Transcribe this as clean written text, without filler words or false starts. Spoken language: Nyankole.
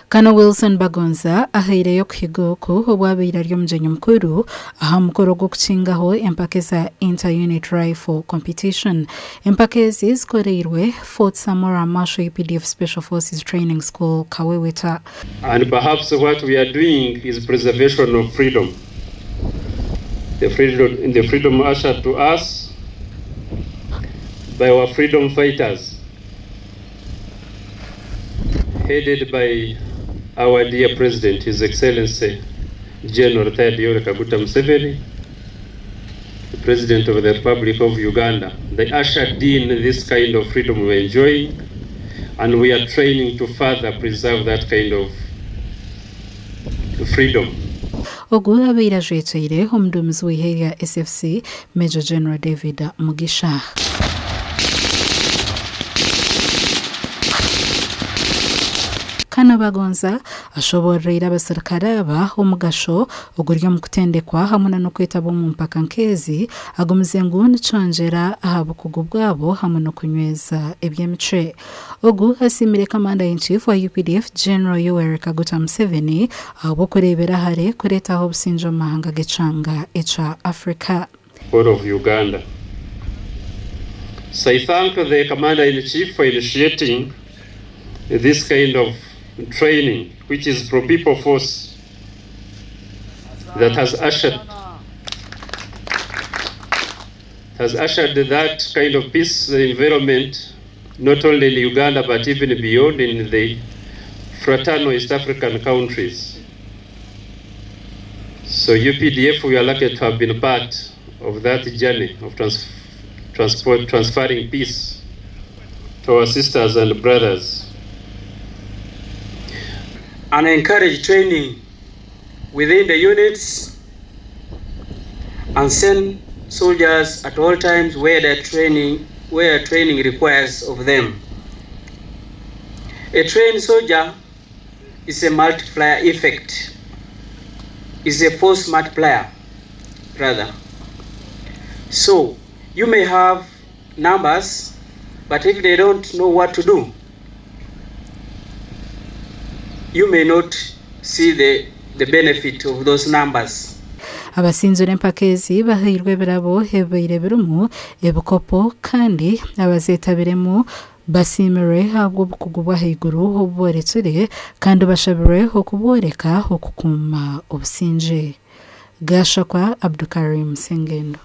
Kano Wilson Bagonza ahaireyo okuhiga oku obu abaire ari omugyenyi mukuru aha mukoro gw'okukingaho empaka eza Inter Unit Rifle Competition. Empaka ezi zikoreirwe Fort Samora Machel UPDF Special Forces Training School Kaweweta. And perhaps what we are doing is preservation of freedom, the freedom, the freedom ushered to us by our freedom fighters headed by our dear President, His Excellency General Retired Yoweri Kaguta Museveni, the President of the Republic of Uganda. They ushered in this kind of freedom we're enjoying, and we are training to further preserve that kind of freedom. Ogu abaire ajwekyeire omuduumizi w'eihe rya SFC, Major General David Mugisha. Kanabagonza ashoboororeire abaserukare aba omugasho oguri omu kutendekwa hamwe na n'okwetaba omu mpaka nk'ezi, agumize ngu nikyongyera aha bukugu bwabo hamwe n'okunyweza eby'emicwe. Ogu asiimire Commander in Chief wa updf General Yoweri Kaguta Museveni ahabw'okureebera hare kureetaho obusingye omu mahanga g'ekyanga ekya Africa. All of Uganda. So I thank the Commander in Chief for initiating this kind of training which is pro people force that has ushered has ushered that kind of peace environment not only in Uganda but even beyond in the fraternal East African countries. So UPDF, we are lucky to have been part of that journey of trans transport, transferring peace to our sisters and brothers. And encourage training within the units and send soldiers at all times where their training, where training requires of them. A trained soldier is a multiplier effect, is a force multiplier, rather. So you may have numbers, but if they don't know what to do, you may not see the, the benefit of those numbers. Abasinzire empaka ezi bahairwe ebirabo ebibaire birimu ebikopo kandi abazetabiremu basiimirwe ahabw'obukugu bw'ahaiguru obu boorekire kandi bashabirwe okubworeka okukuuma obusingye. Gashakwa Abdukarim Sengendo.